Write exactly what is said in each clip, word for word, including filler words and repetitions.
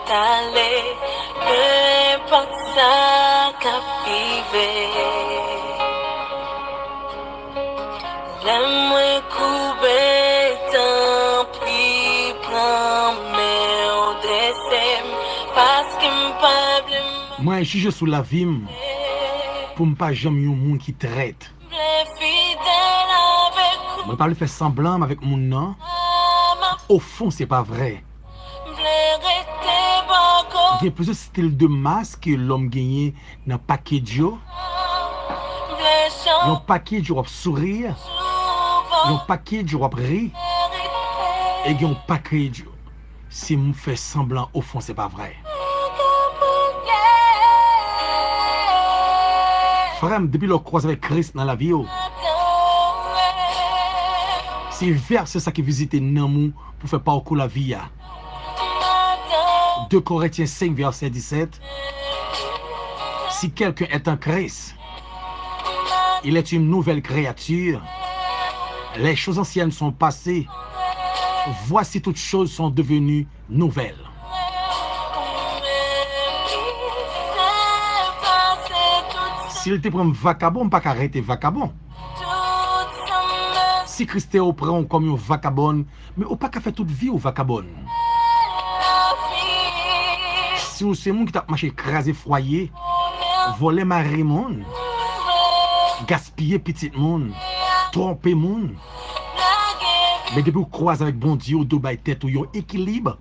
Tale, pe enpòt sa k ap rive. Lè mwen koube, tanpri, pran men w, drese m, paske m pa vle m Mwen jije sou lavi m pou m pa janm yon moun ki trèt. Mwen pa vle fè sanblan avèk moun nan. Ofon, se pa vrè. Gen plizyè stil de mask ke lòm genyen nan package yo. Yon package w ap souri, yon package w ap ri, e gen yon package si m fè sanblan, ofon, se pa vrè. Frè m, depi lè w kwaze avèk Kris nan lavi w, se vèsè sa ki vizite nanm ou pou fè pakou lavi a. De Korentyen senk, vèsè disèt. Si quelqu'un est en Christ, il est une nouvelle créature. Les choses anciennes sont passées. Voici, toutes choses sont devenues nouvelles. Si l te pran m vakabon, m pa ka rete vakabon. Si Kris te pran w kòm yon vakabòn, men ou pa ka fè tout vi w vakabòn. Si w se moun ki t ap mache kraze fwaye, vòlè mari moun, gaspiye pitit moun, twonpe moun, men depi w kwaze avèk Bondye, w dwe bay tèt ou yon ekilib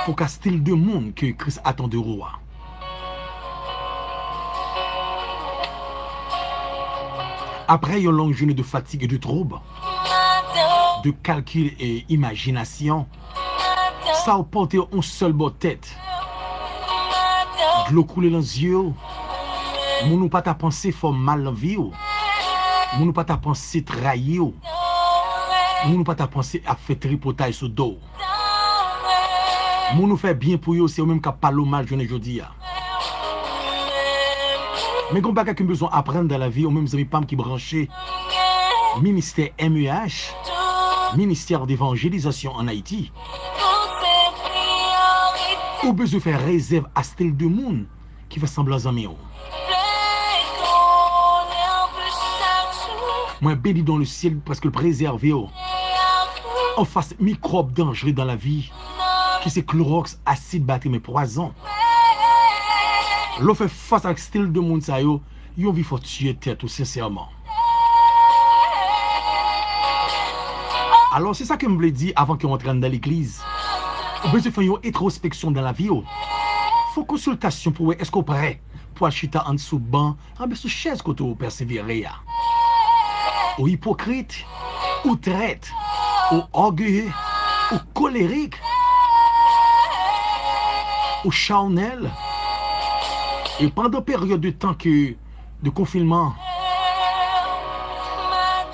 pou ka stil de moun ke Kris atann de ou a. Après une longue journée de fatigue et de troubles, de calcul et imagination, sa w pòte yon sèl bò tèt. Dlo koule nan zye w. Moun ou pa ta panse fè w mal nan vi w. Moun ou pa ta panse trayi w. Moun ou pa ta panse ap fè tripotay sou do w. Moun ou fè byen pou yo, se yo menm k ap pale w mal jounen jodi a. Men gen yon bagay ke m bezwen aprann dan lavi, ou menm zanmi pa m ki branche Ministè M E H, Ministère d'Évangélisation en Haïti. Ou bezwen fè rezèv a stil de moun ki fè sanblan zanmi w. Mwen beni dan le syèl paske l prezève w anfas mikwòb danjre dan lavi, ki se klowòks, asid batri, men pwazon. Lè w fè fas ak stil de moun sa yo, yon vi fò tiye tèt ou sensèman. Alò, se sa ke m vle di avan ke w antre anndan legliz. Ou bezwen fè yon entwospeksyon dan lavi w. Fè yon konsiltasyon pou w wè èske w prè pou al chita ann sou ban, anben sou chèz kote w pèsevere a. Ou ipokrit, ou trèt, ou ògeye, ou kolerik, ou chawnèl. E pandan peryòd de tan ke de konfinman,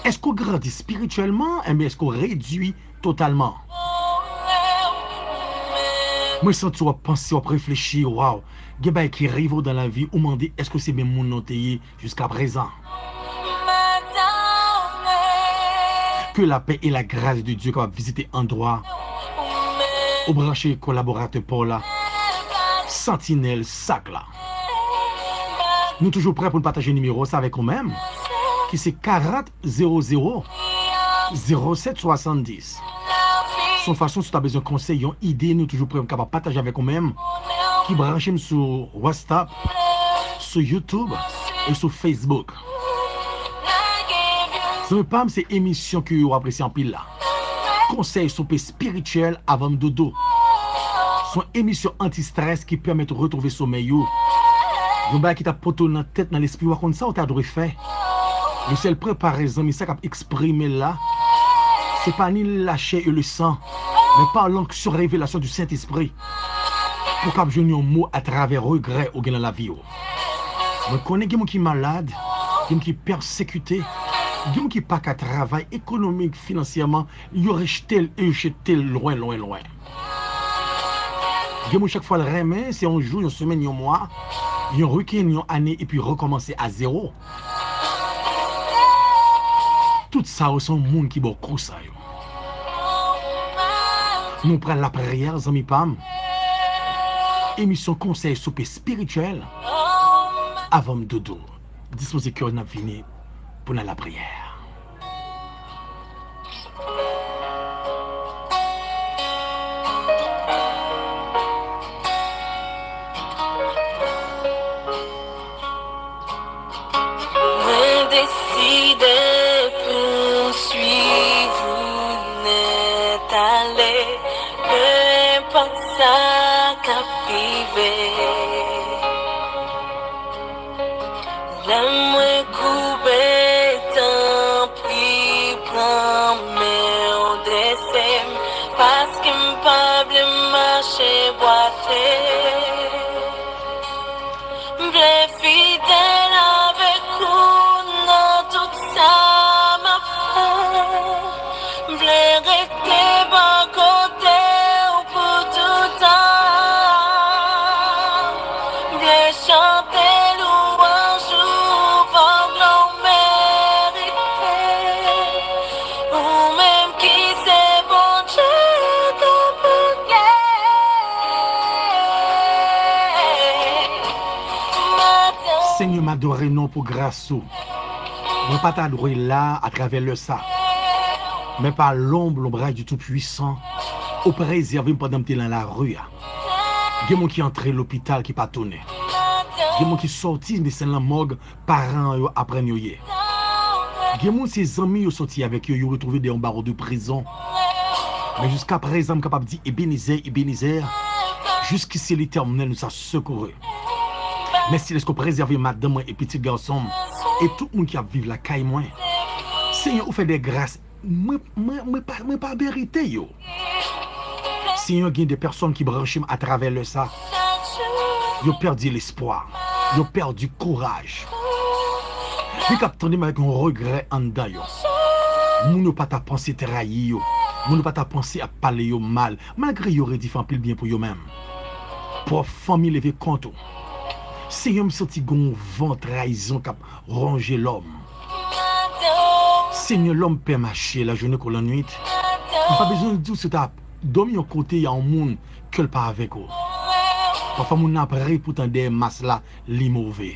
èske w grandi espirityèlman? Enben, èske w redui totalman? Mwen santi w ap panse, w ap reflechi, waw, gen bagay ki rive w dan lavi, ou mande, èske se menm moun nan w te ye jiskaprezan? Ke lapè e lagrès de Dye kapab vizite andwa ou branche kolaboratè pa w la, Santinèl Sak la. Nou toujou prè pou n pataje nimewo sa avèk ou menm, ki se karant zewo zewo zewo sèt swasanndis. Se yon fason, si w ta bezwen konsèy, yon ide, nou toujou prè pou n kapab pataje avèk ou menm, ki branche m sou WhatsApp, sou YouTube e sou Facebook. Zanmi pa m, se emisyon ke w apresye anpil la. Konsèy soupe espirityèl avan m dodo. Se yon emisyon anti-strès ki pèmèt ou retwouve somèy ou. Yon bagay ki t ap pote w nan tèt, nan lespri w, a konn sa w ta dwe fè. Lesyèl prepare zanmi sa k ap eksprime l la. Se pa ni la chair et le sang, men par l'onction révélation du Saint-Esprit. Pou w kab jwenn yon mo atravè regrè ou gen nan lavi w. Mwen konnen gen moun ki malad, gen moun ki pèsekite, gen moun ki pa ka travay ekonomik, finansyèman, yo rejte l e yo jete l lwen, lwen, lwen. Gen moun chak fwa l renmen, se yon jou, yon semèn, yon mwa, yon wikenn, yon ane, epi rekòmanse a zewo. Tout sa yo se yon moun ki ba w kou sa yo. Nou pral lapriyè, zanmi pa m. Emisyon konsèy soupe espirityèl. Avan m dodo, dispoze kè w, n ap vini pou n al lapriyè. Mwen deside pou m swiv ou nèt ale, pe enpòt sa k ap rive. Lè mwen koube, tanpri, pran men w, drese m, paske m pa vle mache bwate. M vle fidèl avèk ou nan tout sa m ap fè. M vle rete bò kote w pou toutan. M vle chante lwanj ou, paske w merite. Ou menm ki se Bondye tout bondye. Senyè, m adore non pou gras ou. Mwen pa ta dwe la atravè lè sa. Men pa lonb lonbraj di Tou Pwisan, ou prezève m pandan m te nan lari a. Gen moun ki antre lopital ki pa tounen. Gen moun ki sòti desann nan mòg paran yo aprann yo ye. Gen moun se zanmi yo sòti avèk yo, yo retwouve dèyè yon bawo de prizon. Men jiska prezan, m kapab di, Ebenezè, Ebenezè, jiskisi Letènèl nous a secourus. Mèsi dèske w prezève madanm mwen e pitit gason m, e tout moun ki ap viv lakay mwen. Senyè, ou fè de gras, mwen, mwen, mwen pa, mwen pa merite yo. Senyè, gen de pèsòn ki branche m atravè lè sa. Yo pèdi lespwa. Yo pèdi kouraj. Yo k ap tande m avèk yon regrè anndan yo. Moun yo pa ta panse trayi yo. Moun yo pa ta panse ap pale yo mal, malgre yo redi fè anpil byen pou yo menm. Pwòp fanmi leve kont ou. Senyè, m santi gen yon van trayizon k ap ronje lòm. Senyè, lòm pè mache lajounen kon lannwit. M pa bezwen di w si w ta dòmi yon kote, y a yon moun ke l pa avèk ou. Pafwa moun nan ap ri, poutan dèyè mas la, li move.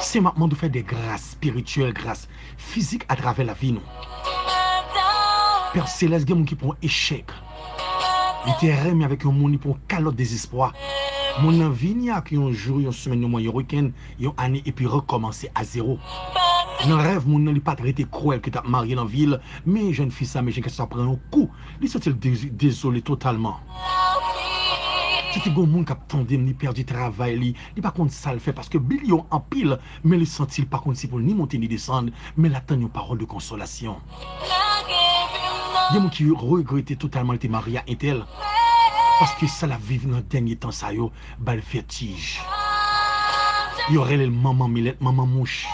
Senyè, m ap mande w fè de gras espirityèl, gras fizik atravè lavi nou. Pè Selès, gen moun ki pran echèk. Li te renmen avèk yon moun, li pran kalòt dezespwa. Moun nan vini ak yon jou, yon semèn, yon mwa, yon wikenn, yon ane, epi rekòmanse a zewo. Nan rèv moun nan, li pa t rete kwè l ke t ap marye nan vi l, men jèn fi sa, men jèn gason sa pran yon kou. Li santi l de-, dezole totalman. Si te gen yon moun k ap tande m, li pèdi travay li, li pa konn sa l fè paske bil yo anpil, men li santi l pa konn si pou l ni monte ni desann, men l atann yon pawòl de konsolasyon. Gen moun ki regrete totalman li te marye a entèl, paske sa l ap viv nan dènye tan sa yo ba l vètij. Yo rele l manman milèt, manman mouch.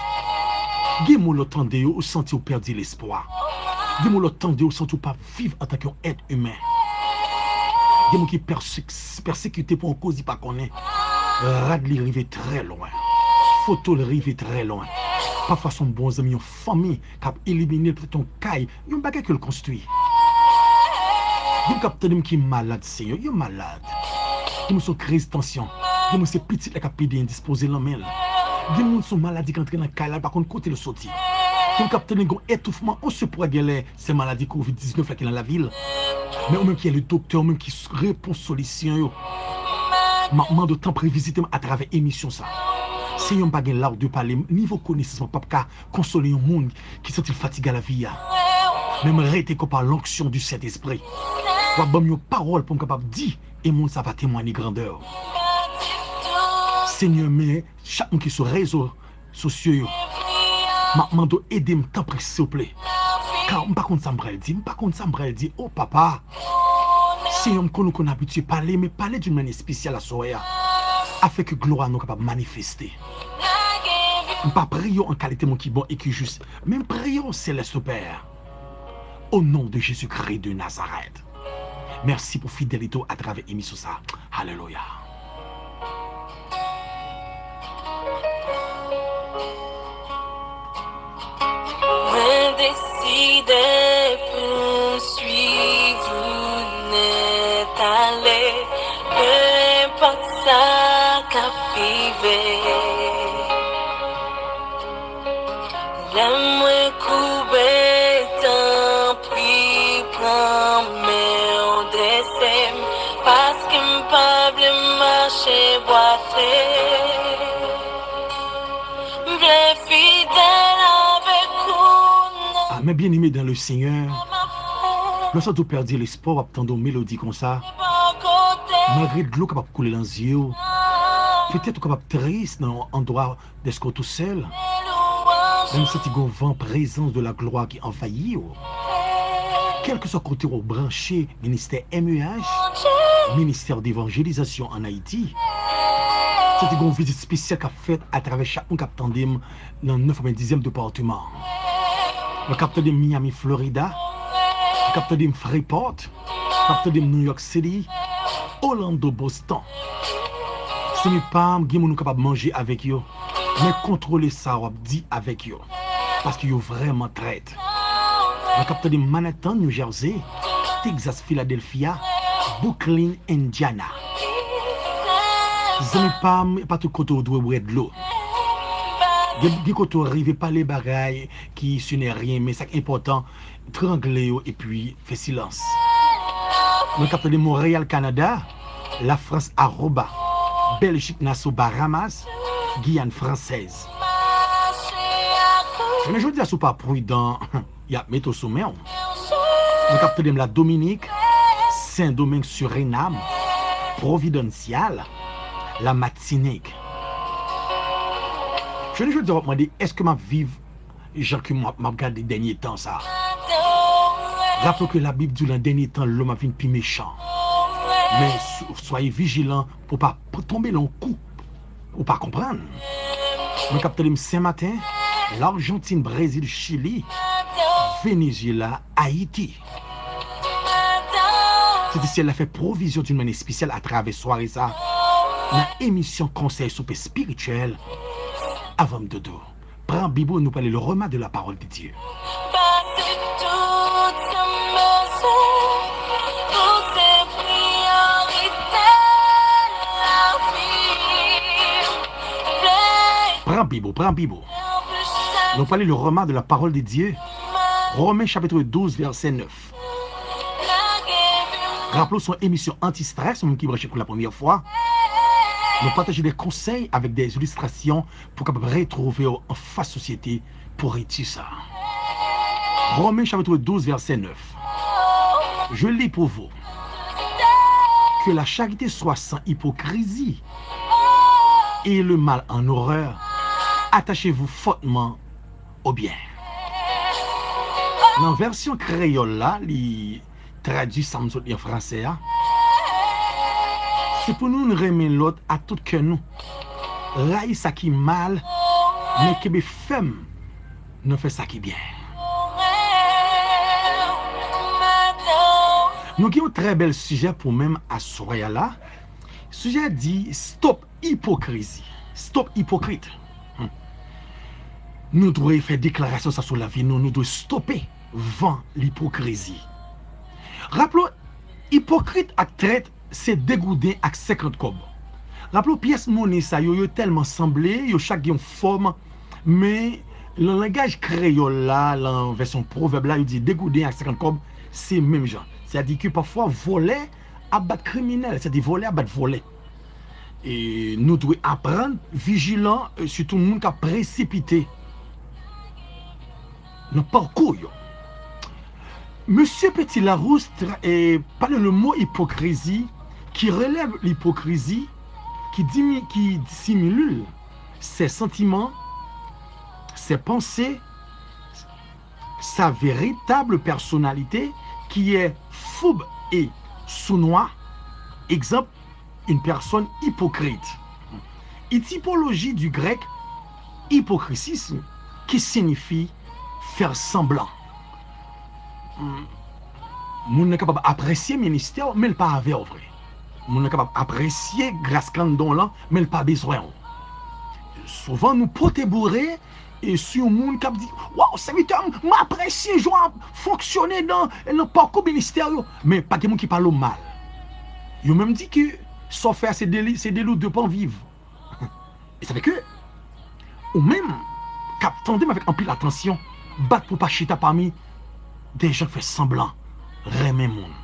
Gen mo lè w tande yo, ou santi w pèdi lespwa. Gen mo lè w tande yo, ou santi w pa viv antanke yon èt imen. Gen moun ki pèsek-, pèsekite pou yon koz li pa konnen. Rad li rive trè lwen. Foto l rive trè lwen. Pafwa se yon bon zanmi, yon fanmi k ap elimine l, petèt yon kay, yon bagay ke l konstwi. Gen moun k ap tande m ki malad, Senyè, yo malad. Gen moun se yon kriz tansyon. Gen moun se pitit la k ap pede endispoze nan men l. Gen moun se yon maladi k antre nan kay la, l pa konn kote l soti. Gen moun k ap tande gen yon etoufman, on se pwa genlè se maladi kovid diznèf la ki nan lavi l. Men ou menm ki le doktè, ou menm ki s-, repons solisyon yo, m ap mande w tanpri vizite m atravè emisyon sa. Senyè, m pa gen lar de pale, nivo konesans mwen p ap ka konsole yon moun ki santi l fatige a lavi a. Men m rete kò pa l'onction du Saint-Esprit. W ap ban m yon pawòl pou m kapab di, e moun sa va temwanye grandè w. Senyè, men chak moun ki sou rezo sosyo yo, m ap mande w ede m, tanpri, silvouplè. Ka m pa konn sa m pral di, m pa konn sa m pral di, o Papa. Senyè, m konn ou konn abitye pale, men pale d'une manière spéciale aswè a, afin ke glwa nou kapab manifeste. M pa priye w an kalite moun ki bon e ki jis, men m priye w, Céleste Père, au nom de Jésus-Christ de Nazareth. Mèsi pou fidelite w atravè emisyon sa. Alelouya. Mwen deside pou m swiv ou Ale, pe enpòt sa k ap rive. Lè mwen koube, tanpri pran men w, drese m, paske m pa vle mache bwate. M vle fidèl avèk ou nan... Ah, mes bien-aimés dans le Seigneur, lè w santi w pèdi lespwa, w ap tande yon melodi konsa, malgre dlo kapab koule nan zye w, petèt ou kapab tris nan yon andwa dèske w tousèl, men m santi gon van prezans de la glwa ki anvayi w. Kèlkeswa kote w branche, ministè M E H, Ministère d'Évangélisation en Haïti, santi gon vizit espesyal k ap fèt atravè chak moun k ap tande m nan nèsanvendizyèm depatman. Mwen k ap tande m Miami, Florida, mwen k ap tande m Freeport, k ap tande m New York City, Orlando, Boston. Zanmi pa m, gen moun ou kapab manje avèk yo, men kontwole sa w ap di avèk yo, paske yo vrèman trèt. Mwen k ap tande m Manhattan, New Jersey, Texas, Philadelphia, Brooklyn, Indiana. Zanmi pa m, e pa tout kote w dwe bwè dlo. Gen, gen kote w rive pale bagay ki se ne rien, men sa k enpòtan, trangle yo epi fè silans. Mwen k ap tande Montréal, Canada, Lafrans, Aruba, Bèljik, Nassau, Bahamas, Guyane Française. Jounen jodi a, si w pa pridan, y ap mete w sou men w. Mwen k ap tande m la Dominik, Sen Domeng, Sirinam, Providencial, la Matinik. Jounen jodi a, w ap mande, èske m ap viv jan ke m ap, m ap gade dènye tan sa? Raple w ke Labib di w nan dènye tan, lòm ap vin pi mechan. Men, so-, soyez vigilants pou w pa p-, tonbe nan yon kou ou pa konprann. Mwen k ap tande m Senmaten, Lajantin, Brezil, Chili, Venezyela, Ayiti. Sentèsyèl la fè pwovizyon d'une manière spéciale atravè sware sa nan emisyon Konsèy Soupe Espirityèl. Avan m dodo, pran Bib ou, nou prale le remas de la parole de Dieu. Pase tout sa m bezwen, ou se priyorite lavi m. Pran Bib ou, pran Bib ou. Nou prale le remas de la parole de Dieu. Romen chapit douz, vèsè nèf. Raple w, se yon emisyon anti-strès, moun ki branche pou la premyè fwa. Nou pataje de konsèy avèk de ilistrasyon pou w kapab retwouve w anfas sosyete pouriti sa. Romen chapit douz, vèsè nèf. Je lis pour vous. Que la charité soit sans hypocrisie et le mal en horreur. Attachez-vous fortement au bien. Nan vèsyon kreyòl la, li tradui sa m sot li an fransè a. Se pou nou, nou renmen lòt ak tout kè nou. Rayi sa ki mal, men kenbe fèm nan fè sa ki byen. Nou gen yon trè bèl sijè pou menm aswè a la. Sijè a di, stop ipokrizi. Stop ipokrit. Hmm. Nou dwe fè deklarasyon sa sou lavi nou. Nou dwe stope van lipokrizi. Raple w, ipokrit ak trèt se de gouden ak senkant kòb. Raple w, pyès monnen sa yo, yo tèlman sanble, yo chak gen yon fòm, men nan langaj kreyòl la, nan vèsyon pwovèb la, yo di de gouden ak senkant kòb, se menm jan. Sètadi ke pafwa, vòlè ap bat kriminèl, sètadi vòlè ap bat vòlè. E nou dwe aprann vijilan, e sitou moun k ap presipite nan pakou yo. Mesye Petit Larousse tra-, e, pale le mo ipokrizi, ki relève l'hypocrisie, qui dimi-, qui dissimule ses sentiments, ses pensées, sa véritable personnalité qui est fourbe et sournois. Exemple, une personne hypocrite. Étymologie du grec hypocrisis, qui signifie faire semblant. Hmm. Moun nan kapab apresye ministè w, men l pa avè w vre. Moun nan kapab apresye gras kan don w lan, men l pa bezwen w. Souvan nou pote boure e sou yon moun k ap di, "Waw, sèvitè m, m apresye jan w ap fonksyone nan, nan pakou ministè w yo." Men pa gen moun ki pale w mal. Yo menm di ke sa w fè a se de li, se de li w dwe pa viv. E sa fè ke ou menm k ap tande m avèk anpil atansyon, bat pou w pa chita pami de jan k fè sanblan renmen moun.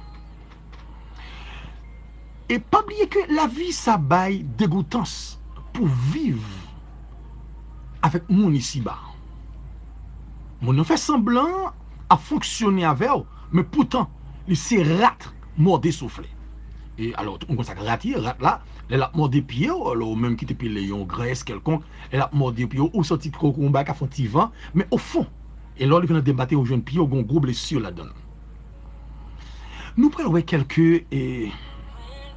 E pa bliye ke lavi sa bay degoutans pou viv avèk moun isiba. Moun nan fè sanblan ap fonksyone avè w, men poutan li se rat mòde soufle. E alò, ou konn sa k rat ye, rat la, lè l ap mòde pye w, alò ou menm ki te pile yon gran S kèlkonk, lè l ap mòde pye w, ou santi kòw kou yon bagay ka fè yon ti van, men ofon, e lè w rive nan dèyè batè, ou jwenn pye w gen yon gwo blesi ladan l. Nou pral wè kèlke e,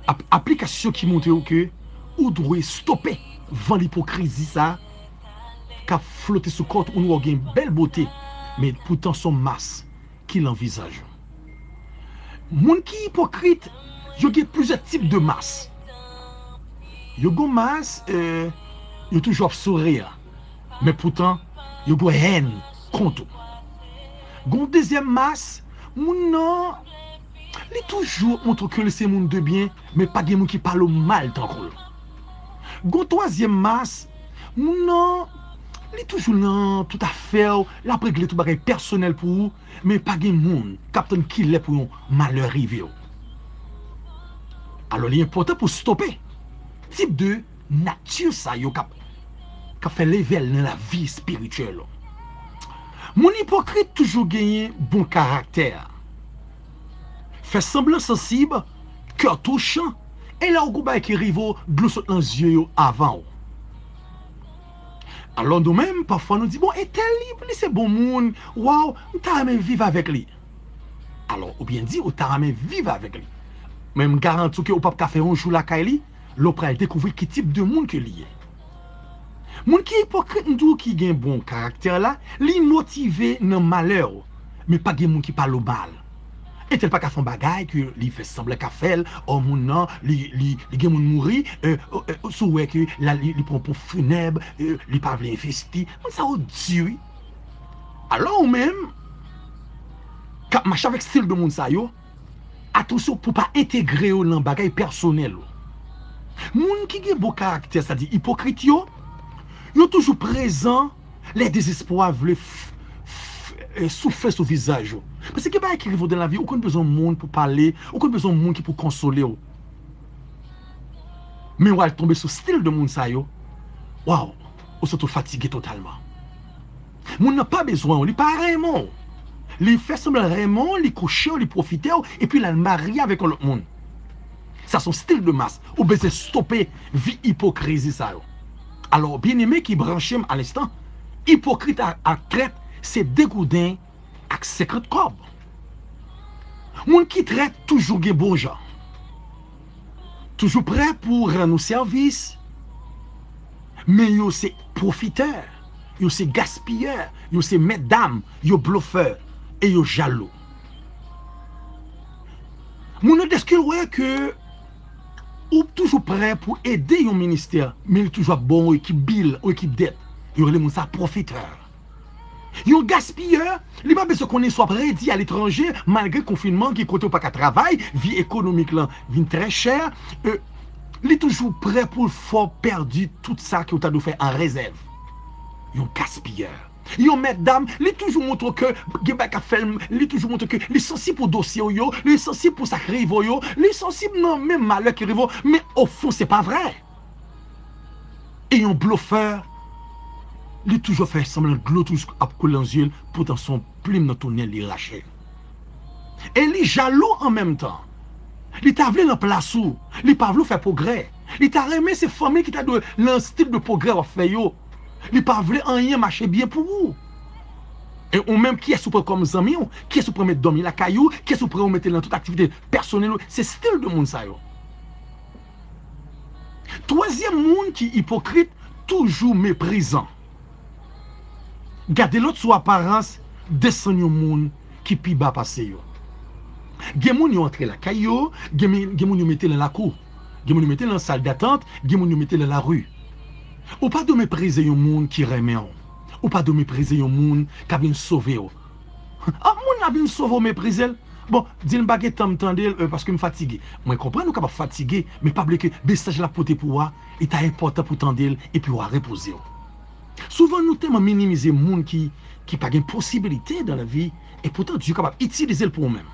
ap, aplikasyon ki montre w ke ou dwe stope van ipokrizi sa k ap flote sou kò w, ou wè w gen bèl bote, men poutan se yon mas ki lan vizaj ou. Moun ki ipokrit, yo gen plizyè tip de mas. Yo gen yon mas, e, yo toujou ap souri, men poutan, yo gen yon hèn kont ou. Gen yon dezyèm mas, moun nan, li toujou montre ke li se moun de byen, men pa gen moun ki pale w mal tankou l. Gen yon twazyèm mas, moun nan, li toujou nan tout afè w, l ap regle tout bagay pèsonèl pou ou, men pa gen moun k ap tann kilè pou yon malè rive w. Alò, li enpòtan pou stope tip de nati sa yo k ap, k ap fè leve l nan lavi espirityèl ou. Moun ipokrit toujou genyen bon karaktè. Fè sanblan sansib, kè touchan, e lè w gon bagay ki rive w, dlo sot nan zye yo avan w. Alò nou menm, pafwa nou di, bon, entèl li, li se bon moun, waw, m ta renmen viv avèk li. Alò, ou byen di, ou ta renmen viv avèk li. Men m garanti w ke ou p ap ka fè yon jou lakay li, lè w pral dekouvri ki tip de moun ke li ye. Moun ki ipokrit, m di w ki gen bon karaktè la, li motive nan malè w, men pa gen moun ki pale w mal. Entèl pa ka fè yon bagay ke li fè sanblan ka fè l, ò moun nan, li, li, li gen moun mouri, e, e, e, si w wè ke la, li, li pran ponp finèb, e, li pa vle envesti, moun sa yo di wi. Alò ou menm, k ap mache avèk stil de moun sa yo, atansyon pou pa entegre yo nan bagay pèsonèl ou. Moun ki gen bon karaktè, sa di ipokrit yo, yo toujou prezan lè dezespwa vle f, f, e, soufle sou vizaj ou. Paske gen bagay ki rive w nan lavi, ou konn bezwen moun pou pale, ou konn bezwen moun ki pou konsole w. Men w al tonbe sou stil de moun sa yo, waw, ou santi w fatige totalman. Moun nan pa bezwen w, li pa renmen w. Li fè sanblan renmen w, li kouche w, li pwofite w, epi l al marye avèk yon lòt moun. Sa se yon stil de mas. Ou bezwen stope vi ipokrizi sa yo. Alò, byeneme ki branche m a lenstan, ipokrit a, ak trèt, se de gouden ak senkant kòb. Moun ki trèt toujou gen bon jan. Toujou prè pou rann ou sèvis. Men yo se pwofitè, yo se gaspiyè, yo se mèt dam, yo blofè e yo jalou. Moun nan dèske l wè ke ou toujou prè pou ede yon ministè, men li toujou ap ba w yon ekip bil, yon ekip dèt. Yo rele moun sa pwofitè. Yon gaspiyè, li pa bezwen konnen si w ap redi aletranje, malgre konfinman, gen kote w pa ka travay, vi ekonomik lan vin trè chè, e, li toujou prè pou l fè w pèdi tout sa ke w ta dwe fè an rezèv. Yon gaspiyè. Yon mèt dam, li toujou montre w ke gen bagay k ap fè l, li toujou montre ke li sansib pou dosye w yo, li sansib pou sa k rive w yo, li sansib nan menm malè ki rive w, men ofon se pa vrè. E yon blofè, li toujou fè sanblan dlo toujou ap koule nan zye l, poutan se yon plim nan tounèl li rache. E li jalou an menm tan. Li ta vle nan plas ou, li pa vle w fè pwogrè. Li ta renmen se fanmi ki ta dwe nan stil de pwogrè w ap fè yo. Li pa vle anyen mache byen pou ou. E ou menm, kiyès ou pran kòm zanmi w, kiyès ou pran met dòmi lakay ou, kiyès ou pran ou mete nan tout aktivite pèsonèl ou, se stil de moun sa yo. Twazyèm moun ki ipokrit, toujou meprizan. Gade lòt sou aparans, desann yon moun ki pi ba pase yo. Gen moun yo antre lakay yo, gen, men- gen moun yo mete nan lakou, gen moun yo mete nan sal datant, gen moun yo mete nan lari. Ou pa dwe meprize yon moun ki renmen w. Ou pa dwe meprize yon moun k ap vin sove w. An moun la vin sove w, meprize l. Bon, di l m pa gen tan m tande l, euh, paske m fatige. Mwen konprann ou kapab fatige, men pa bliye ke mesaj l ap pote pou ou a, li ta enpòtan pou w tande l epi w a repoze w. Souvan nou tèlman minimize moun ki, ki pa gen posibilite dan lavi, e poutan Dye kapab itilize l pou ou menm.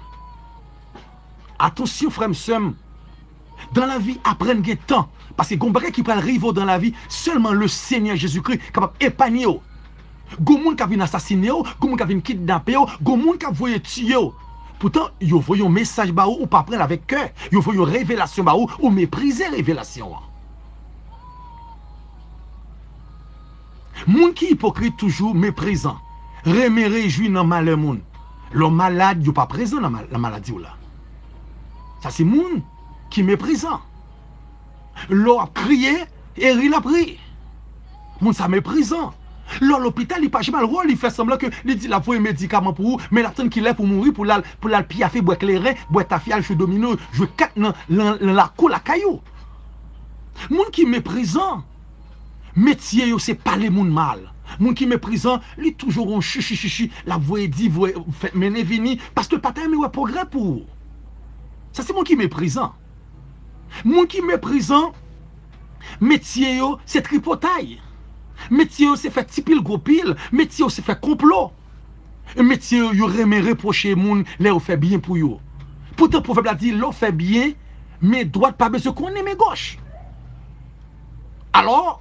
Atansyon, frè m, sè m, dan lavi, aprann gen tan. Paske gon bagay ki pral rive w dan lavi, sèlman Lesenyè Jezikri kapab epanye w. Gon moun k ap vin asasine w, gon moun k ap vin kidnape w, gon moun k ap voye tiye w. Poutan, yo voye yon mesaj ba ou, ou pa pran l avèk kè. Yo voye yon revelasyon ba ou, ou meprize revelasyon an. Moun ki ipokrit toujou meprizan, renmen rejwi nan malè moun. Lè w malad, yo pa prezan nan mal-, nan maladi w la. Sa se moun ki meprizan. Lè w ap kriye, e ri l ap ri. Moun sa meprizan. Lè w lopital, li pa janm al wè w, li fè sanblan ke li di l ap voye medikaman pou ou, men l ap tann kilè pou mouri pou l al, pou l al pyafe, bwè kleren, bwè tafya, al jwe domino, jwe kat nan, nan, nan lakou lakay ou. Moun ki meprizan, metye yo se pale moun mal. Moun ki meprizan, li toujou gon chichi chichi, l ap voye di, voye fè mennen vini, paske l pa ta renmen wè pwogrè pou ou. Sa se moun ki meprizan. Moun ki meprizan, metye yo se tripotay. Metye yo se fè ti pil gwo pil, metye yo se fè konplo. Metye yo, yo renmen repwoche moun lè yo fè byen pou yo. Poutan pwovèb la di, lè w fè byen, men dwat pa bezwen konnen men gòch. Alò,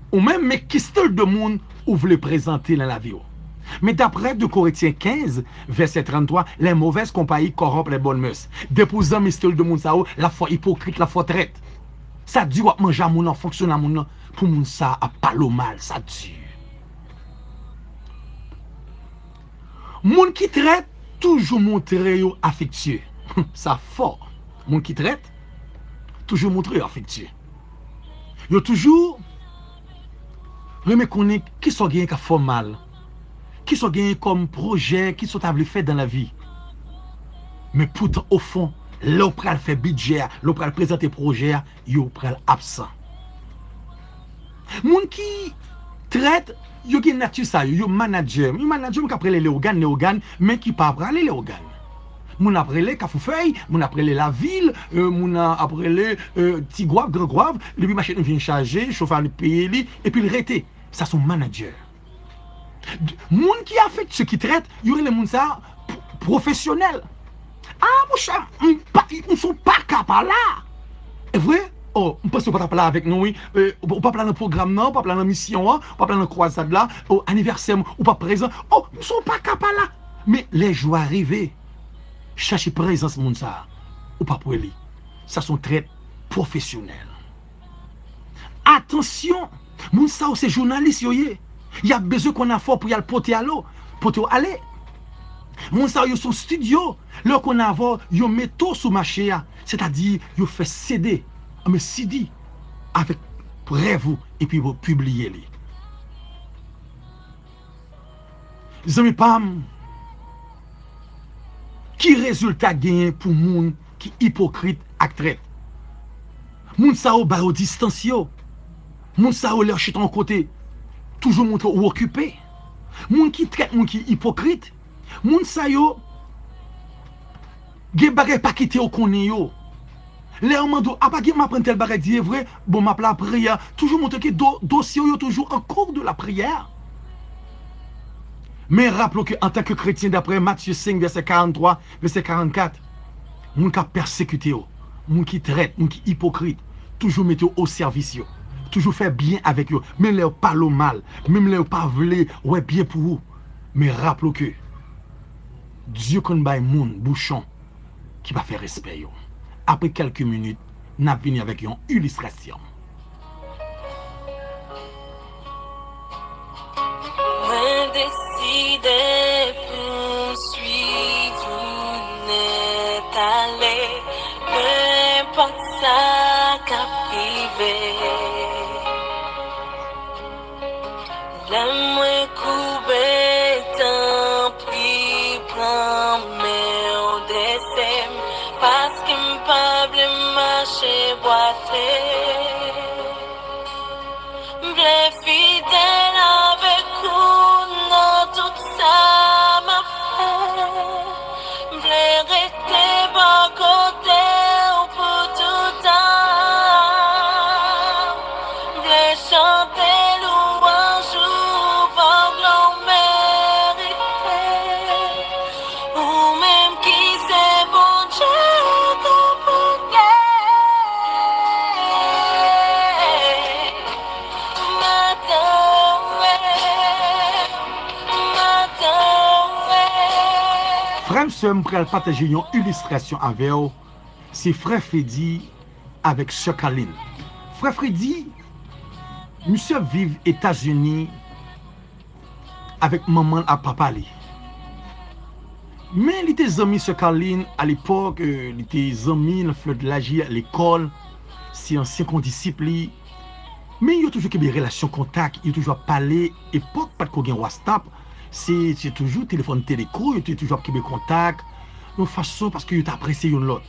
ou menm, men ki stil de moun ou vle prezante nan lavi w? Men daprè de Korentyen kenz, vèsè tranntwa, les mauvaises compagnies corrompent les bonnes mœurs. Depi w zanmi stil de moun sa yo, l ap fè w ipokrit, l ap fè w trèt. Sa di w ap manje a moun nan, fonksyone a moun nan, pou moun sa ap pale w mal, sa di. Moun ki trèt toujou montre yo afektye. Sa fò. Moun ki trèt toujou montre yo afektye. Yo toujou renmen konnen kisa w genyen k ap fè w mal, kisa w genyen kòm pwojè, kisa w ta vle fè dan lavi. Men poutan, ofon, lè w pral fè bidjè a, lè w pral prezante pwojè a, yo pral absan. Moun ki trèt, yo gen nati sa yo, yo manadjè. Yo manadjè, moun k ap rele Leyogàn, Leyogàn, men ki pa prale Leyogàn. Moun ap rele Kafoufèy, moun ap rele Lavil, euh, moun ap rele, euh, Tigwav, Grangwav, depi machin vin chaje, chofè a peye li, epi l rete. Sa se yon manadjè. Moun ki afektye, ki trèt, yo rele moun sa a p-, pwofesyonèl. Ah, monchè, m pa, m sou pa ka pa la. E vre? Oh, m panse w pa t ap la avèk nou, wi. Eh, ou, ou p ap la nan pwogram nan, ou p ap la nan misyon an, ou p ap la nan kwazad la, oh, anivèsè m, ou p ap prezan. Oh, m sou pa ka pa la. Men lè jou a rive, chache prezans moun sa a, ou p ap wè li. Sa se yon trèt pwofesyonèl. Atansyon! Moun sa yo se jounalis yo ye. Y ap bezwen konn afè w pou y al pote ale w, pote w ale. Moun sa yo se yon estidyo. Lè yo konn avè w, yo mete w sou mache a. Sètadi, yo fè sede, anben, C D avèk rèv ou, epi yo pibliye li. Zanmi pa m, ki rezilta genyen pou moun ki ipokrit ak trèt? Moun sa yo ba yo distans yo. Moun sa yo, lè yo chita yon kote, toujou montre ou okipe. Moun ki trèt, moun ki ipokrit, moun sa yo, gen bagay pa kite yo konnen yo. Lè yo mande w, apa gen m aprann tèl bagay, di e vre, bon, m ap lapriyè. Toujou montre ke do-, dosye w yo toujou en cours de la prière. Men raple w ke antanke kretyen, daprè Matye senk, vèsè karanntwa, vèsè karannkat, moun k ap pèsekite w, moun ki trèt, moun ki ipokrit, toujou mete w o sèvis yo, toujou fè byen avèk yo, menm lè yo pale w mal, menm lè yo pa vle wè byen pou ou. Men raple w ke Dye konn bay moun bouchon ki pa fè respè yo. Apre kèlke minit, n ap vini avèk yon ilistrasyon. Mwen deside pou m swiv ou nèt ale, nenpòt sa k ap rive. Lè mwen koube, tanpri, pran men w, dese m, paske m pa vle mache bwate. M vle fidèl avèk ou nan tout sa m ap fè. M vle Sè m pral pataje yon ilistrasyon avè w, se frè Fredi avèk sè Kalin. Frè Fredi, misye ap viv Etazini avèk manman l ak papa li. Men li te zanmi sè Kalin alepòk, eh, li te zanmi nan flèt laj li lekòl, se ansyen kondisip li. Men yo toujou kenbe relasyon kontak, yo toujou ap pale. Epòk pa t ko gen WhatsApp, se, se toujou telefòn teleko, yo te toujou ap kenbe kontak, yon fason paske yo te apresye youn lòt.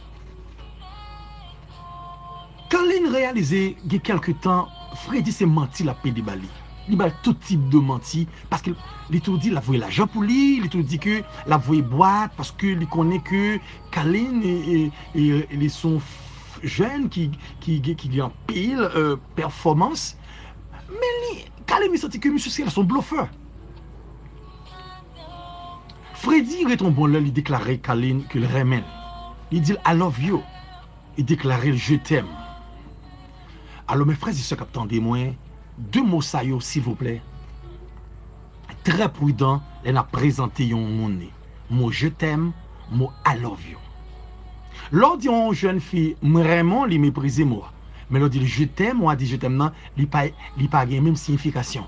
Kalin reyalize gen kèlke tan, Fredi se manti l ap pede ba li. Li ba l tout tip de manti, paske li tou di l ap voye lajan pou li, li tou di ke l ap voye bwat, paske li konnen ke Kalin, e, e, e, li se yon f-, jèn ki, ki, ki, ki gen anpil, eh, pèfòmans. Men li, Kalin li santi ke misye se yon blofè. Fredi ret yon bon lè, li deklare Kalin ke l renmen l. Li di l, "I love you." Li deklare l, "Je t'aime." Alò, men frè e sè k ap tande mwen, de mo sa yo, silvouplè, trè pridan lè n ap prezante yon moun li. Mo "je t'aime", mo "I love you". Lè w di yon jèn fi, "Mwen renmen w", li meprize mo a. Men lè w di l "je t'aime", w a di "je t'aime" nan, li pa, li pa gen menm siyifikasyon.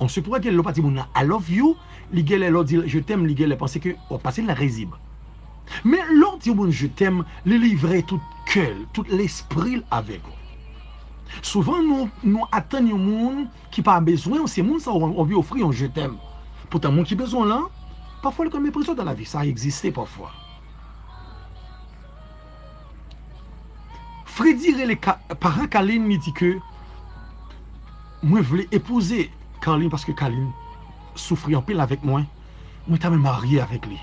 On se pourrait gen lè w pa di moun nan "I love you", li gen lè lè w di l "je t'aime", li gen lè panse ke w ap pase l nan rezib. Men lè w di yon moun "je t'aime", li livre tout kè l, tout lespri l avèk ou. Souvan nou, nou atann yon moun ki pa bezwen w, se moun sa w anvi ofri yon "je t'aime". Poutan moun ki bezwen w lan, pafwa li konn meprize w dan lavi, sa egziste pafwa. Fredi rele Ka-, paran Kalin, li di ke, "Mwen vle epouze Kalin paske Kalin soufri anpil avèk mwen. Mwen ta renmen marye avèk li."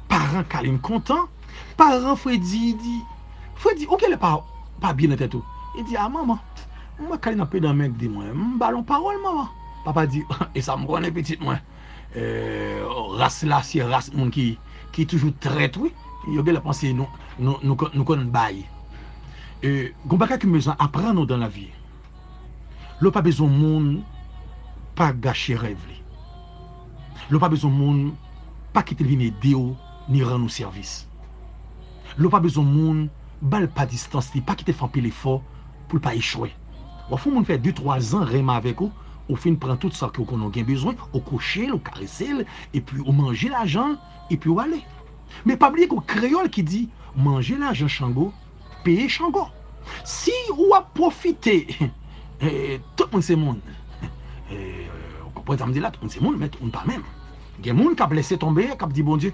Paran Kalin kontan. Paran Fredi di, "Fredi, ou genlè pa, pa byen nan tèt ou." Li di, "A manman, mwen Kalin ap pede anmède mwen. M ba l yon pawòl, manman." Papa di, "E sa m konnen, pitit mwen." Eh, ras la, se ras moun ki, ki toujou trèt, wi. Yo genlè panse nou, nou, nou, konn- nou konn bay. Eh, gon bagay ke m bezwen aprann ou dan lavi. Lè w pa bezwen moun, pa gache rèv li. Lè w pa bezwen moun, pa kite l vin ede w, ni rann ou sèvis. Lè w pa bezwen moun, ba l pa distans li, pa kite l fè anpil efò pou l pa echwe. W ap fè yon moun fè de, twa zan renmen avèk ou, ou fin pran tout sa ke w konnen w gen bezwen, ou kouche l, ou karese l, epi ou manje lajan l, epi w ale. Men pa bliye gen yon kreyòl ki di, "Manje lajan Chango, peye Chango." Si w ap pwofite, eh, tout moun se moun. Eh, ou konprann sa m di la, tout moun se moun, men tout moun pa menm. Gen moun k ap lese tonbe, k ap di Bondye,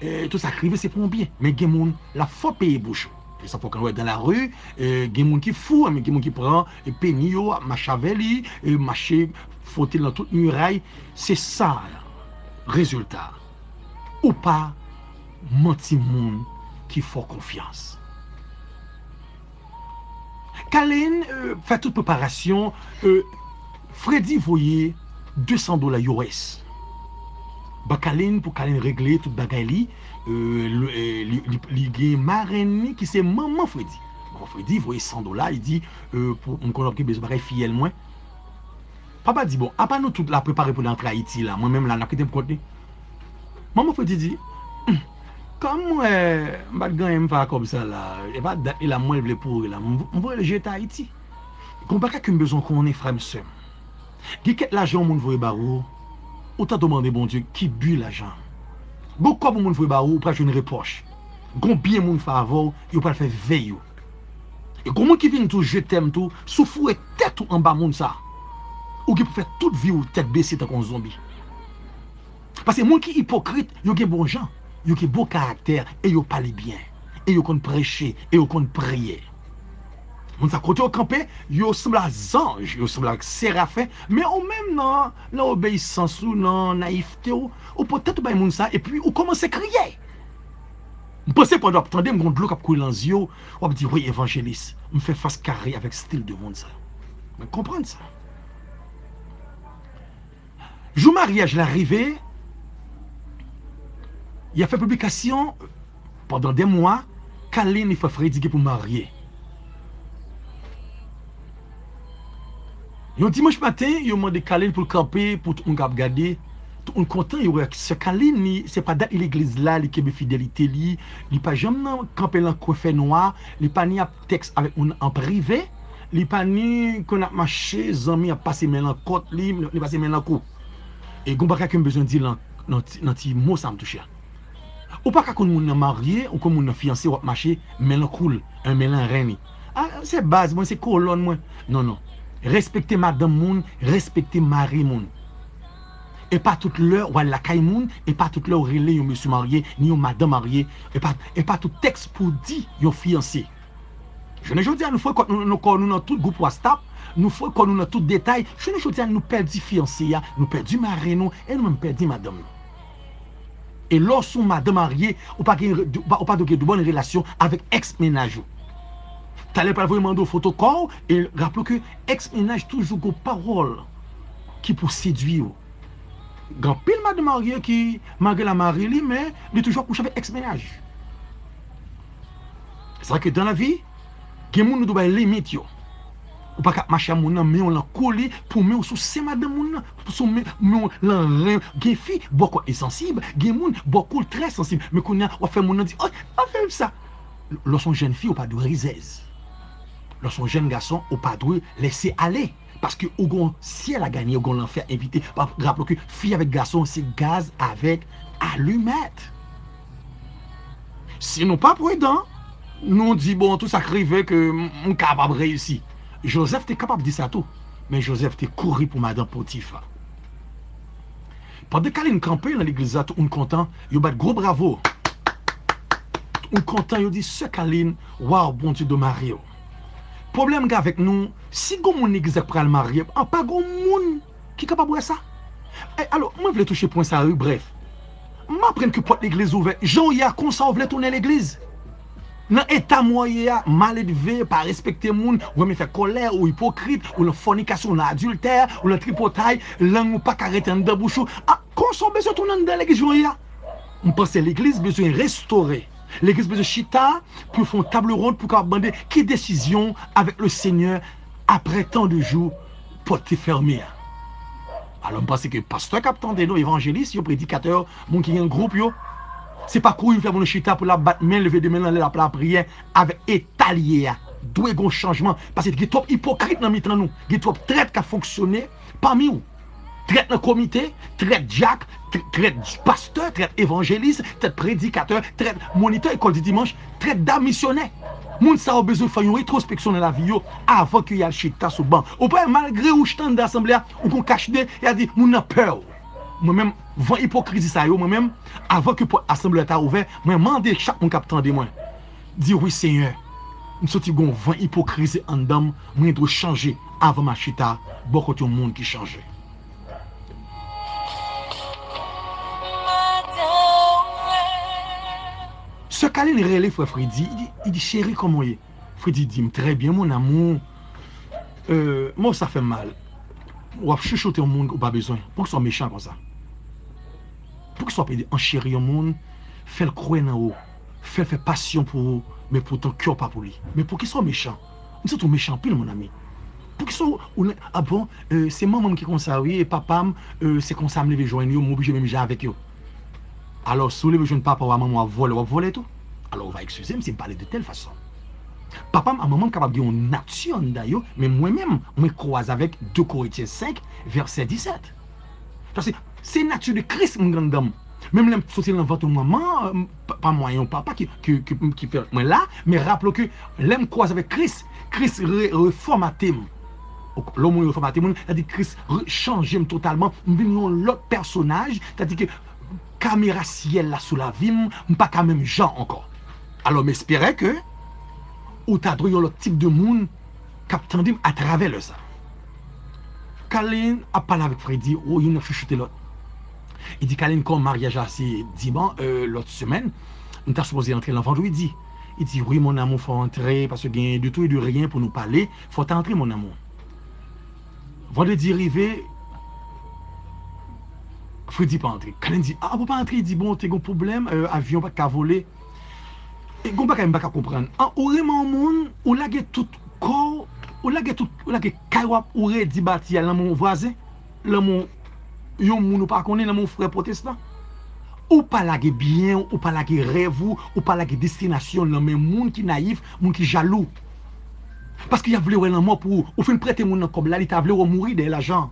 eh, tout sa k rive se pou yon byen. Men gen moun, l ap fò peye bouch ou. E sa fò w konn wè dan lari, eh, gen moun ki fou, men gen moun ki pran, eh, peni yo, ap mache avè li, eh, mache fwote l nan tout miray. Se sa rezilta. Ou pa manti moun ki fè w konfyans. Kalin, eh, fè tout preparasyon, eh, Fredi voye de san dola U S ba Kalin pou Kalin regle tout bagay li. Eh, li, eh, li, li, li gen marenn li ki se manman Fredi. Manman Fredi voye san dola, li di, eh, pou, "M konnen w ap gen bezwen bagay fiyèl mwen." Papa di, "Bon, apa nou tout la prepare pou n antre Ayiti la, mwen menm la, n ap kite m kont li?" Manman Fredi di, "Humm, kòm mwen, m pa t gen anyen m fè a kòb sa la, e pa dat li la, mwen vle pouri la, m, m voye l jete Ayiti." Gon bagay ke m bezwen konnen, frè m, sè m. Gen kèk lajan yon moun voye ba ou, ou tande w mande Bondye ki bi lajan an. Bon, kòb yon moun voye ba ou, ou pral jwenn repwòch. Gon byen moun fè avè w, yo pral fè vèy ou. E gon moun ki vin di w "je t'aime" tou, si w foure tèt ou anba moun sa, ou gen pou fè tout vi w tèt bese tankou yon zonbi. Paske moun ki ipokrit, yo gen bon jan, yo gen bon karaktè, e yo pale byen, e yo konn preche, e yo konn priye. Moun sa kote yo kanpe, yo sanble a zanj, yo sanble ak serafen, men ou menm nan, nan obeyisans ou, nan nayifte w, ou pote tèt ou bay moun sa, epi ou kòmanse kriye. M panse pandan w ap tande m, gon dlo k ap koule nan zye w, w ap di, "Wi, evanjelis, m fè fas kare avèk stil de moun sa." Mwen konprann sa. Jou maryaj la rive, y ap fè piblikasyon, pandan de mwa, Kalin li fè Fredi gen pou marye. Yon dimanch maten, yo mande Kalin pou l kanpe pou tout moun k ap gade. Tout moun kontan, yo wè sè Kalin, li, se pa dat li legliz la, li kenbe fidelite li, li pa janm nan kanpe lan kwen fè nwa, li pa ni ap tèks avèk moun an prive, li pa ni konn ap mache, zanmi ap pase men lan kòt li, li pase men lan kou. E gon bagay ke m bezwen di lan, nan ti, nan ti mo sa m touche a. Ou pa ka konn moun nan marye, ou konn moun nan fiyanse, w ap mache, men lan kou l, men lan ren li. A, se baz mwen, se kolòn mwen. Non, non. Respekte madanm moun, respekte mari moun. E pa tout lè w al lakay moun, e pa tout lè w rele yon mesye marye, ni yon madanm marye, e pa, e pa tout tèks pou w di yon fiyanse. Jounen jodi a, nou frekant nou, nou kò nou nan tout gwoup WhatsApp, nou frekant nou nan tout detay. Jounen jodi a, nou pèdi fiyanse a, nou pèdi mari nou, e nou menm pèdi madanm nou. E lè w se yon madanm marye, ou pa gen, ou pa, ou pa dwe gen de bòn relasyon avèk èks mennaj ou. Talè pral voye mande w foto kò w, e raple w ke èks mennaj toujou gon pawòl ki pou sedwi w. Gen anpil madanm marye ki, malgre l a mari li, men li toujou ap kouche avèk èks mennaj. Sa ke dan lavi, gen moun ou dwe bay limit yo. Ou pa ka ap mache a moun nan, men w lan kou li, pou men w sou sen madanm moun nan, sou men, men w lan ren. Gen fi, bò kò l sansib, gen moun, bò kou l trè sansib. Men kounye a, w ap fè moun nan di, oh, pa fè m sa. Lè w se yon jèn fi, ou pa dwe rizèz. Lè w se yon jèn gason, ou pa dwe lese ale. Paske ou gon syèl a ganye, ou gon lanfè a envite. Pa, raple w ke fi avèk gason, se gaz avèk alimèt. Si nou pa pridan, nou di, bon, tout sa k rive ke m, m kapab reyisi. Jozèf te kapab di sa tou, men Jozèf te kouri pou madan Potifa. Pandan Kalin kanpe nan legliz la, tout moun kontan, yo bat gwo bravo. Tout moun kontan, yo di, sè Kalin, waw, Bondye do mari w. Pwoblèm gen avèk nou, si gon moun legliz la k pral marye, an pa gon moun ki kapab wè sa. E, alò, mwen vle touche pwen sa, wi, brèf. M aprann ke pòt legliz ouvè. Jan w ye a, konsa w vle tounen legliz? Nan eta m wè w ye a, maledve, pa respekte moun, ou renmen fè kòlè, ou ipokrit, ou nan fònikasyon, ou nan adiltè, ou nan tripotay, lang ou pa ka rete anndan bouch ou. A, konsa w bezwen tounen anndan legliz jan w ye a? M panse legliz bezwen restore. Legliz bezwen chita pou yo fè yon table ronde pou kapab mande ki desizyon avèk le Senyè apre tan de jou pòt te fèmen an. Alò, m panse ke pastè k ap tande nou, evanjelis yo, predikatè yo, moun ki gen gwoup yo, se pa kouri vin fè moun chita pou l ap bat men, leve de men l anlè, l ap lapriyè avèk eta l ye a. Dwe gon chanjman, paske gen twòp ipokrit nan mitan nou, gen twòp trèt k ap fonksyone pami w. Trèt nan komite, trèt dyak, tr-, trèt pastè, trèt evanjelis, trèt predikatè, trèt monitè ekòl di dimanch, trèt dam misyonè. Moun sa yo bezwen fè yon retwospeksyon nan lavi yo avan ke y al chita sou ban. Ou pa wè, malgre ou chita anndan asanble a, ou gon kach de, y a di, moun nan pè w. Mwen menm, van ipokrizi sa yo, mwen menm, avan ke pòt asanble a ta ouvè, mwen mande chak moun k ap tande mwen, di, wi, Senyè, m santi gon van ipokrizi anndan m, mwen dwe chanje avan m al chita bò kote yon moun ki chanje. Sè Kalin rele frè Fredi, li di, li di, cheri, kòman w ye? Fredi di, m trè byen, mon amour. Euh, mo sa fè m mal. W ap chouchoute yon moun ou pa bezwen. Poukisa w mechan konsa? Poukisa w ap ede ancheri yon moun, fè l kwè nan ou, fè l fè pasyon pou ou, men poutan kè w pa pou li? Men poukisa w mechan? M santi w mechan anpil, mon ami. Poukisa w, ou, ah bon, euh, se manman m ki konsa, wi, e papa m, euh, se konsa m leve jwenn yo, m oblije menm jan avèk yo. Alò, si w leve jwenn papa w a manman w ap vòlè, w ap vòlè tou. Alò, ou va eskize m si m pale de tèl fason. Papa m a manman m kapab gen yon nati anndan yo, men mwen menm, mwen kwaze avèk de Korentyen senk, vèsè disèt. Paske se nati de Kris m gen anndan m. Menm lè m soti nan vant yon manman, m, pa, pa mwayen yon papa ki, ki, ki, ki fè mwen la, men raple w ke lè m kwaze avèk Kris, Kris re-, refòmate m. Lè w mwen refòmate moun, sa di Kris re-, chanje m totalman, m vin yon lòt pèsonaj, sa di ke kamera syèl la sou lavi m, m pa ka menm jan ankò. Alò, m espere ke ou ta dwe yon lòt tip de moun k ap tande m atravè lè sa. Kalin ap pale avèk Fredi, o, youn ap chouchoute lòt. Li di, Kalin, kòm maryaj la se diman, euh, lòt semèn, m ta sipoze antre l vandredi. Li di, wi, mon amour, fò w antre, paske gen de tout et de rien pou nou pale, fò w ta antre, mon amour. Vandredi rive, Fredi pa antre. Kalin di, a, pou pa antre, li di, bon, te gen pwoblèm, euh, avyon pa t ka vole. E gon bagay m pa ka konprann. An, ou renmen yon moun, ou lage tout kò w, ou lage tout, ou lage kay w ap, ou redi bati a nan men yon vwazen, nan men yon yon moun ou pa konnen nan men yon frè pwotestan. Ou pa lage byen w, ou pa lage rèv ou, ou pa lage destinasyon w nan men moun ki nayif, moun ki jalou. Paske y ap vle wè lanmò pou ou. Ou fin prete moun nan kòb la, li ta vle wè w mouri dèyè lajan an.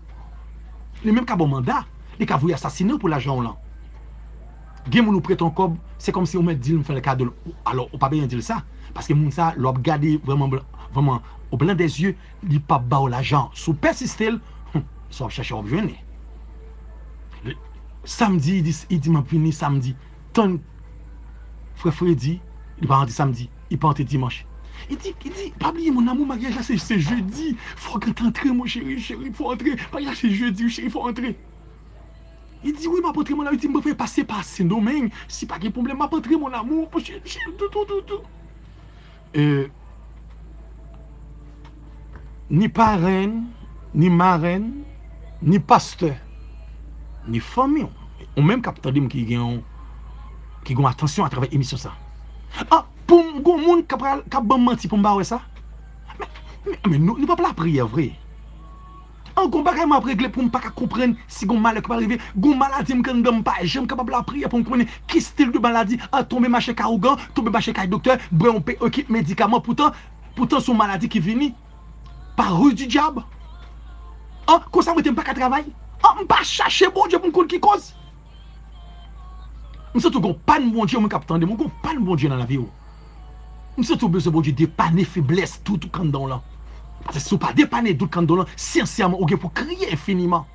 Li menm ka ba w manda, li ka voye asasine w pou lajan w lan. Gen moun ou prete yon kòb, se kòmsi ou mèt di l m fè l kado l. Alò, ou pa bezwen di l sa. Paske moun sa, lè w ap gade vrèman, vrèman, o blanc des yeux, li p ap ba w lajan. Si w pèsiste l, hmm, sa w ap chèche w ap jwenn li. Samdi, li di, li di m ap vini samdi. Tann frè Fredi, li pa rantre samdi, li pa rantre dimanch. Li di, li di, pa bliye mon amour, maryaj la se, se jedi. Fò w gentan antre, mon chéri, chéri, fò w antre. Maryaj la se jedi, wi, chéri, fò w antre. Li di, wi, m ap antre, mon amour. Li di, m prefere pase pa Sendomeng. Si pa gen pwoblèm, m ap antre, mon amour. Chéri, chéri, tou, tou, tou, tou. E, ni parenn, ni marenn, ni pastè, ni fanmi w. Ou menm k ap tande m ki gen yon, ki gen yon atansyon atravè emisyon sa. Ah, pou m gon moun k ap, k ap ban m manti pou m pa wè sa? Men, men, men nou, nou p ap lapriyè vre. An, gon bagay m ap regle pou m pa ka konprann si gon malè ki pral rive, gon maladi m gen anndan m pa janm kapab lapriyè pou m konnen ki stil de maladi, an tonbe mache kay ougan, tonbe mache kay doktè, bwè yon pe-, ekip medikaman, poutan, poutan se yon maladi ki vini pa ruse du diable. An, konsa m rete m pa ka travay. An, m pa chache Bondye pou m konn ki koz. M santi w gon pàn Bondye, ou menm k ap tande m, ou gon pàn Bondye nan lavi w. M santi w bezwen Bondye depane feblès tout ou k anndan w lan. Paske si w pa depane dout k anndan w lan, sensèman, ou gen pou kriye enfiniman.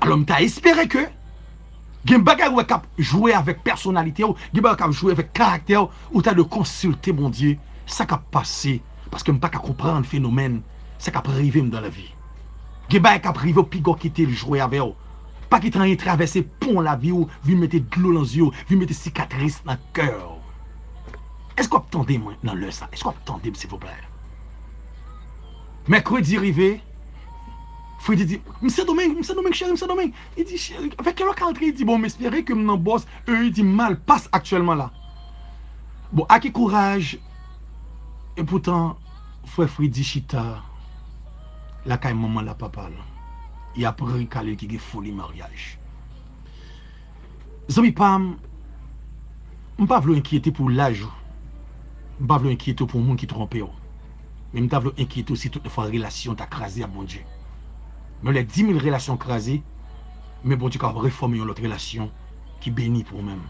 Alò, m ta espere ke gen bagay ou wè k ap jwe avèk pèsonalite w, gen bagay k ap jwe avèk karaktè w, ou ta dwe konsilte Bondye, sa k ap pase, paske m pa ka konprann fenomèn sa k ap rive m nan lavi. Gen bagay k ap rive w, piga w kite l jwe avè w. Pa kite anyen travèse pon lavi w, vin mete dlo nan zye w, vin mete sikatris nan kè w. Èske w ap tande mwen nan lè sa? Èske w ap tande m, silvouplè? Mèkredi rive, Fredi di, m Sendomeng, m Sendomeng, cheri, m Sendomeng. Li di, cheri, avèk kèl ou ka antre? Li di, bon, m espere ke m nan bòs. E, li di, m Malpas aktyèlman la. Bon, a ki kouraj? Epoutan, frè Fredi chita lakay manman l ak papa l. Y ap ri, Kalil ki gen foli maryaj. Zanmi pa m, m pa vle w enkyete pou laj ou. M pa vle w enkyete w pou moun ki twonpe w. Men m ta vle w enkyete w si tout fwa relasyon ta kraze ak Bondye. Men lè di mil relasyon kraze, men Bondye ka refòme yon lòt relasyon ki beni pou ou menm.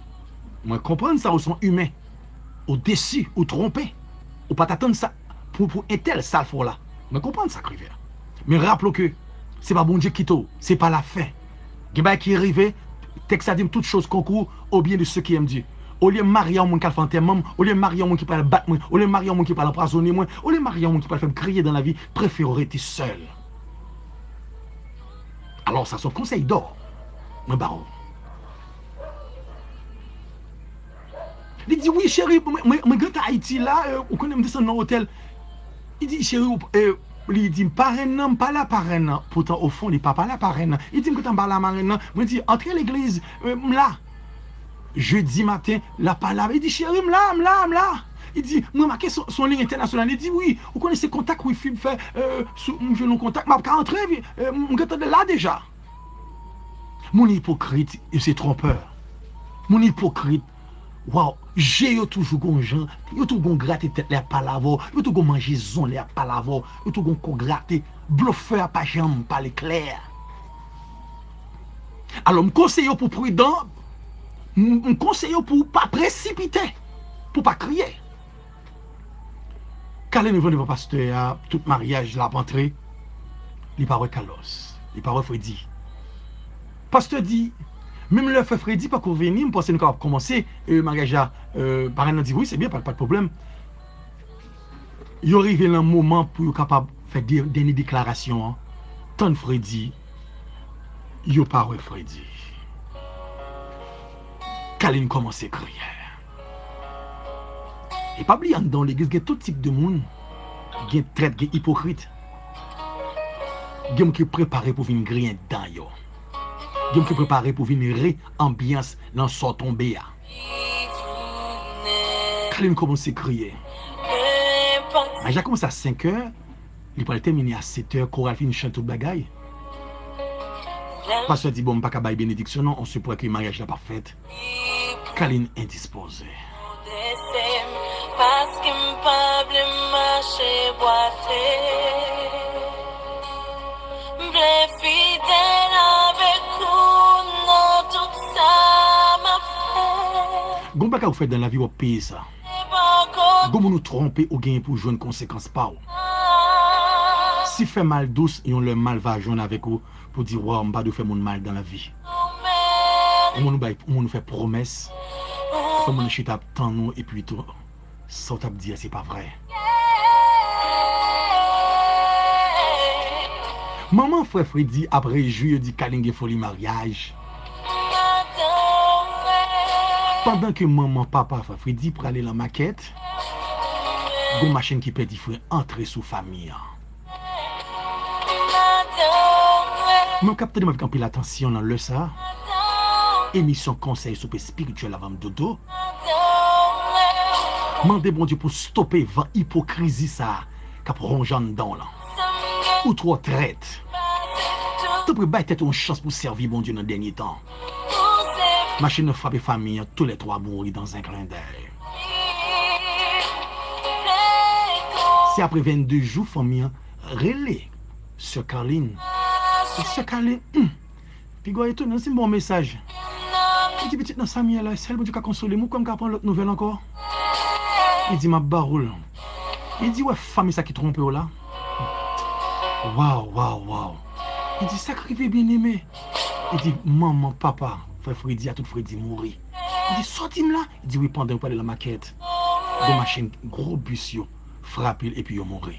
Mwen konprann sa, ou se yon imen. Ou desi, ou twonpe. Ou pa t atann sa pou, pou entèl sa l fè w la. Mwen konprann sa k rive a. Men raple w ke se pa Bondye ki kite w, se pa lafen. Gen bagay ki rive, tèks la di m, toutes choses concourent au bien de ceux qui aiment Dieu. Olye m marye a yon moun k al fè antèman m, olye m marye a yon moun ki pral bat mwen, olye m marye a yon moun ki pral anpwazonnen mwen, olye m marye a yon moun ki pral fè m kriye dan lavi, prefere w rete sèl. Alò, sa se yon konsèy dò mwen ba w. Li di, wi, cheri, mwen, mwen, mwen gentan Ayiti la, e, ou konnen m desann nan otèl. Li di, cheri, ou, e, li di, parenn nan, m pale a parenn nan. Poutan, ofon, li pa pale a parenn nan. Li di, m gentan pale a marenn nan. Mwen di, antre legliz, e, m la. Jedi maten, l ap pale avè, li di, cheri, m la, m la, m la. Li di, m remake se, se yon liy entènasyonal. Li di, wi, ou konnen se kontak wifi m fè, e, sou, m jwenn yon kontak, m ap ka antre, e, m gentan la deja. Moun ipokrit, yo se twonpè. Moun ipokrit, waw, je yo toujou gon jan, yo toujou gon grate tèt lè y ap pale avè w, yo toujou gon manje zon lè y ap pale avè w, yo toujou gon kò grate. Blofè a pa janm pale klè. Alò, m konseye w pou pridan, m, m konseye w pou w pa presipite, pou w pa kriye. Kalin rive devan pastè a, tout maryaj l ap antre, li pa wè Carlos, li pa wè Fredi. Pastè di, menm lè frè Fredi pako vini, m panse nou kapab kòmanse, e, maryaj la, e, parenn nan di, wi, se byen, pa, pa de pwoblèm. Yo rive nan moman pou yo kapab fè de, dènye deklarasyon an. Tann Fredi, yo pa wè Fredi. Kalin kòmanse kriye. E pa bliye, anndan yon legliz, gen tout tip de moun. Gen trèt, gen ipokrit. Gen moun ki prepare pou vin griyen dan yo. Gen moun ki prepare pou vin re anbyans nan sa w tonbe a. Kalin kòmanse kriye. Maryaj la kòmanse a senk è. Li pral tèmine a sèt è, koral fin chante tout bagay. Pastè di, bon, m pa ka bay benediksyon non, on se prè ke maryaj la p ap fèt. Kalin endispoze. Paske m pa vle mache bwate. M vle fidèl avèk ou nan tout sa m ap fè. Gon bagay ou fè dan lavi, w ap peye sa. Gon moun ou twonpe, ou genyen pou w jwenn konsekans pa w. Si fè mal dous, yon lè mal va jwenn avèk ou pou di, waw, m pa dwe fè moun mal dan lavi. Yon moun ou bay, yon moun ou fè pwomès, fè moun nan chita ap tann ou, epi tou, sa w t ap di a, se pa vrè. Manman frè Fredi ap rejwi, yo di Kalin gen foli maryaj. Pandan ke manman papa frè Fredi prale lan makèt, gon machin ki pèdi fren antre sou fanmi an. Mwen k ap tande m avèk anpil atansyon nan lè sa a, emisyon Konsèy Soupe Espirityèl Avan m Dodo, mande Bondye pou stope van ipokrizi sa a k ap wonje anndan w lan. Ou twò trèt. Tanpri bay tèt ou yon chans pou sèvi Bondye nan dènye tan. Machin nan frape fanmi an, toulètwa mouri dans un clin d'œil. Se apre vennde jou fanmi an rele sè Kalin. Sè Kalin, hmm, piga w etone si m ba w mesaj. Li di, pitit nan Samyèl la, sèl Bondye ka konsole m, ou kwè m ka pran lòt nouvèl ankò? Li di, m ap ba ou l. Li di, wè fanmi sa ki twonpe w la. Waw, waw, waw. Li di, sa k rive byeneme? Li di, manman, papa frè Fredi a, tout Fredi mouri. Li di, sa w di m la? Li di, wi, pandan yo prale lan makèt, gwo machin, gwo bis yo frape l epi yo mouri.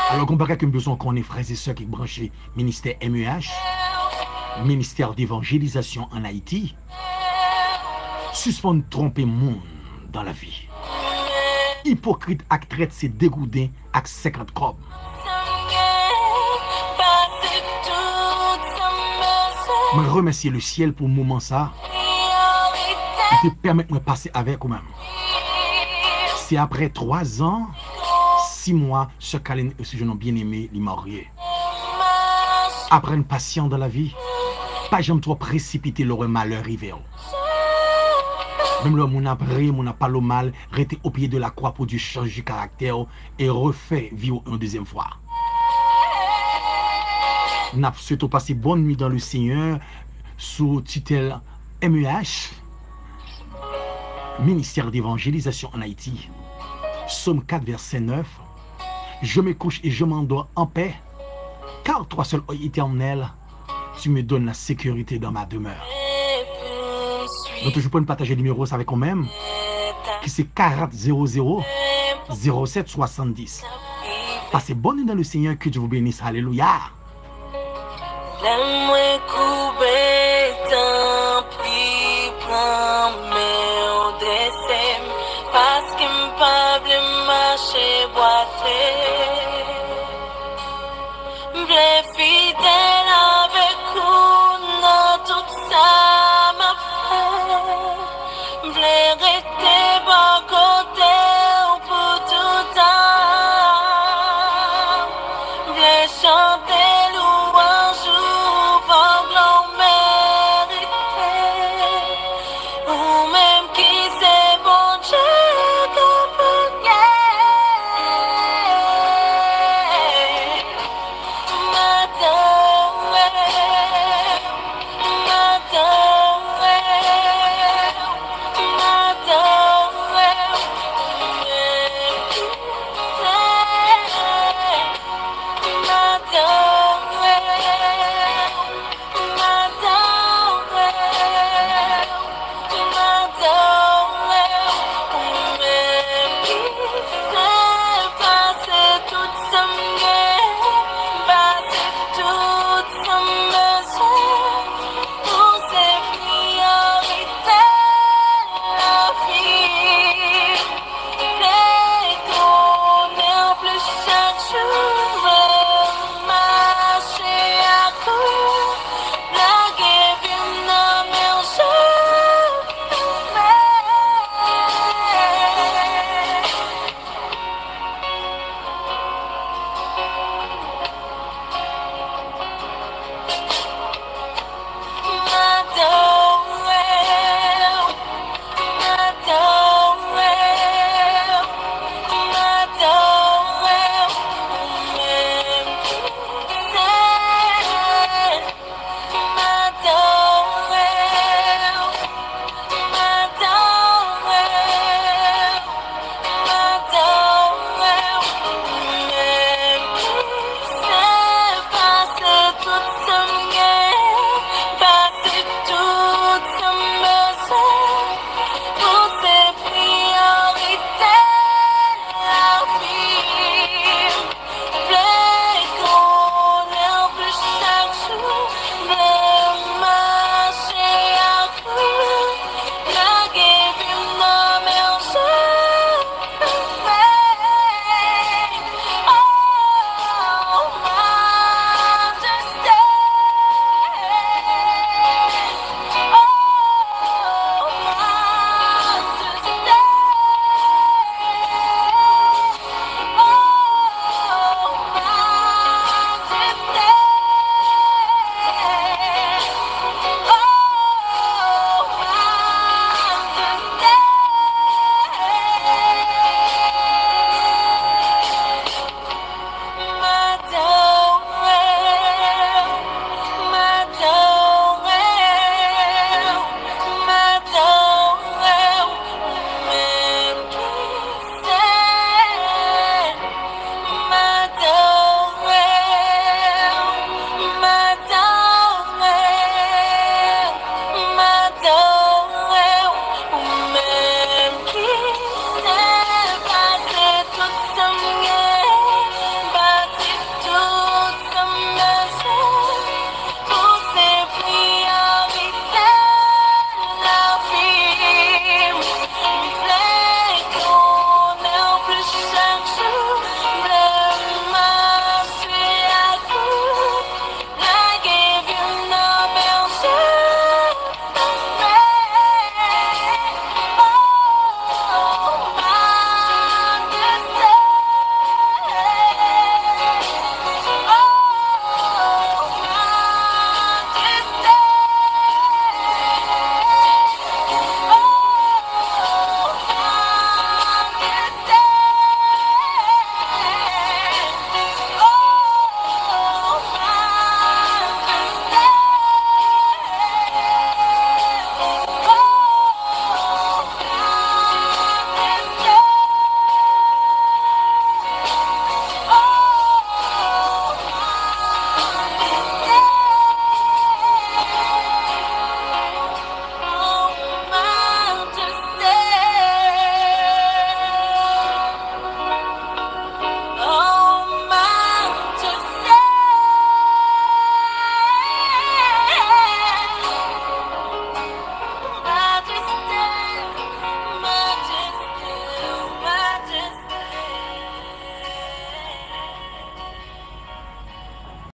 Alò, gon bagay ke m bezwen konnen, frè e sè ki branche ministè M E H, Ministère d'Évangélisation en Haïti, sispann twonpe moun dan lavi. Ipokrit ak trèt se de gouden ak senkant kòb. Mwen remèsye lesyèl pou moman sa a. Li te pèmèt mwen pase avèk ou menm. Se apre twa zan, sis mwa, sè Kalin resevwa yon byeneme, li marye. Aprann pasyan dan lavi. Pa janm twò presipite lè w wè malè rive w. Menm lè moun ap ri, moun ap pale w mal, rete o pye de la kwa pou Dye chanje karaktè w e refè vi w yon dezyèm fwa. N ap swete w pase bòn nwi dan le Senyè sou titèl M E H, Ministère d'Évangélisation en Haïti. Sòm kat, vèsè nèf. Je me couche et je m'endors en paix, car toi seul, ô Éternel, tu me donnes la sécurité dans ma demeure. Nou toujou pran pataje nimewo sa avèk ou menm, ki se karant zewo zewo zewo sèt swasanndis. Pase bòn nwi dan le Senyè, ke Dye vou benis, alelouya. Lè mwen kou